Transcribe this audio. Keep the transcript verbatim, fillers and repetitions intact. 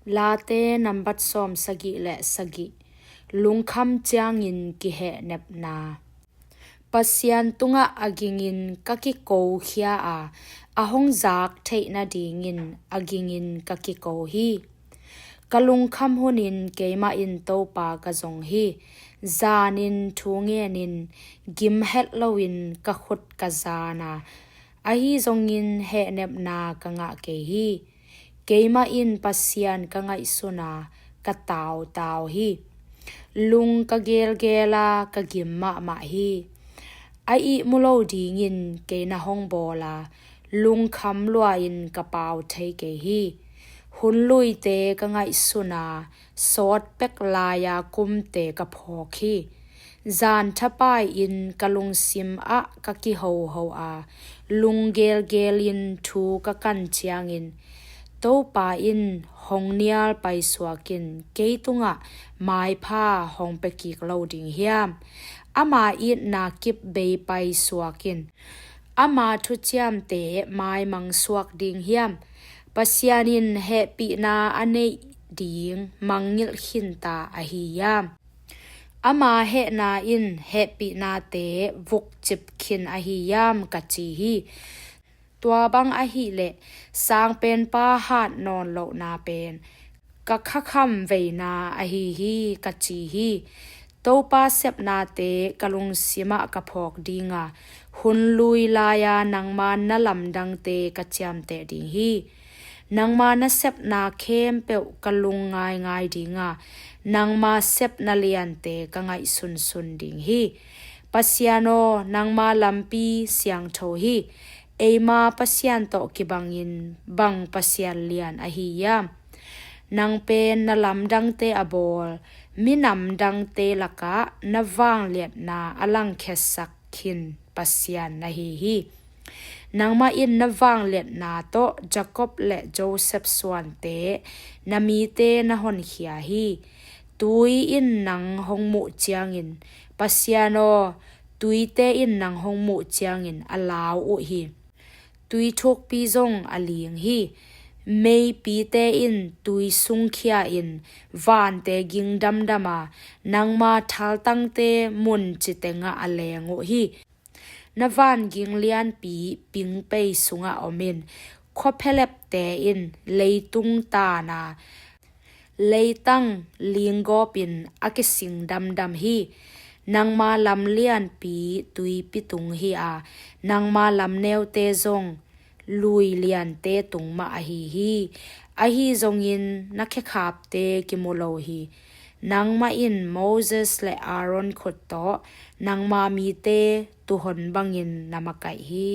Late nambat sawm sagih le sagih. Lungkham ciangin kihehnepna. Pasian tungah a gingin ka kikokhia a, a hong zak theih nadingin a gingin ka kiko hi. Ka lungkham hunin keimah in Topa ka zong hi. Zanin thu ngenin gim het loin ka khut ka zan a, ahi zongin hehnepna ka ngah kei hi. Keimah in Pasian ka ngaihsun a, ka tautau hi. Lung ka gelgel a, ka gim mahmah hi. A ihmu lo dingin kei na hong bawl a, lungkham lua-in ka pau thei kei hi. Hun luite ka ngaihsun a, sawt pek lai-a kumte ka phawk hi. Zan thapai-in ka lungsim ah ka kihoho a, lunggelgelin thu ka kan ciangin, Topa in hong nial paisuak in, kei tungah maipha hong pia kik lo ding hiam? Ama itna kip bei paisuak in, ama thuciamte maimang suak ding hiam? Pasian in hehpihna a neih ding mangngilh khinta ahi hiam? Ama hehna in hehpihnate vukcip khin ahi hiam, ka ci hi. Tua bang ahih leh sangpenpa hat nawn lohna pen ka khakham veina ahi hi, ka ci hi. Topa sepnate ka lungsimah ka phawk ding a, hun lui lai-a nangma na lamdangte ka ciamteh ding hi. Nangma na sepna khempeuh ka lung ngaingai ding a, nangma sepna liante ka ngaihsunsun ding hi. Pasian aw, nangma lampi siangtho hi. Eima Pasian tawh kibangin bang Pasian lian ahi hiam? Nang pen na lamdangte a bawl, minam dangte lakah na vangliatna a langkhiasak khin Pasian na hi hi. Nangmah in na vangliatna tawh Jacob le Joseph suante, na mite na honkhia hi. Tui in nang hong muh ciangin, Pasian aw, tuite in nang hong muh ciangin a lau uh hi. Tui thukpi zong a ling hi. Meipite in tui sungkhia in vante ging damdam a, nangma thaltangte mun citengah a leng uh hi. Na vanging lianpi pingpei sungah om in, khuaphialepte in leitung tan a, leitang linggawp in a kising damdam hi. Nangma lam lianpi tuipi tung hi a, nangma lam neute zong lui liante tung mah ahi hi. Ahi zongin na khekhapte kimu lo hi. Nangmah in Moses le Aaron khut tawh nangma mite tuhon bangin na makaih hi.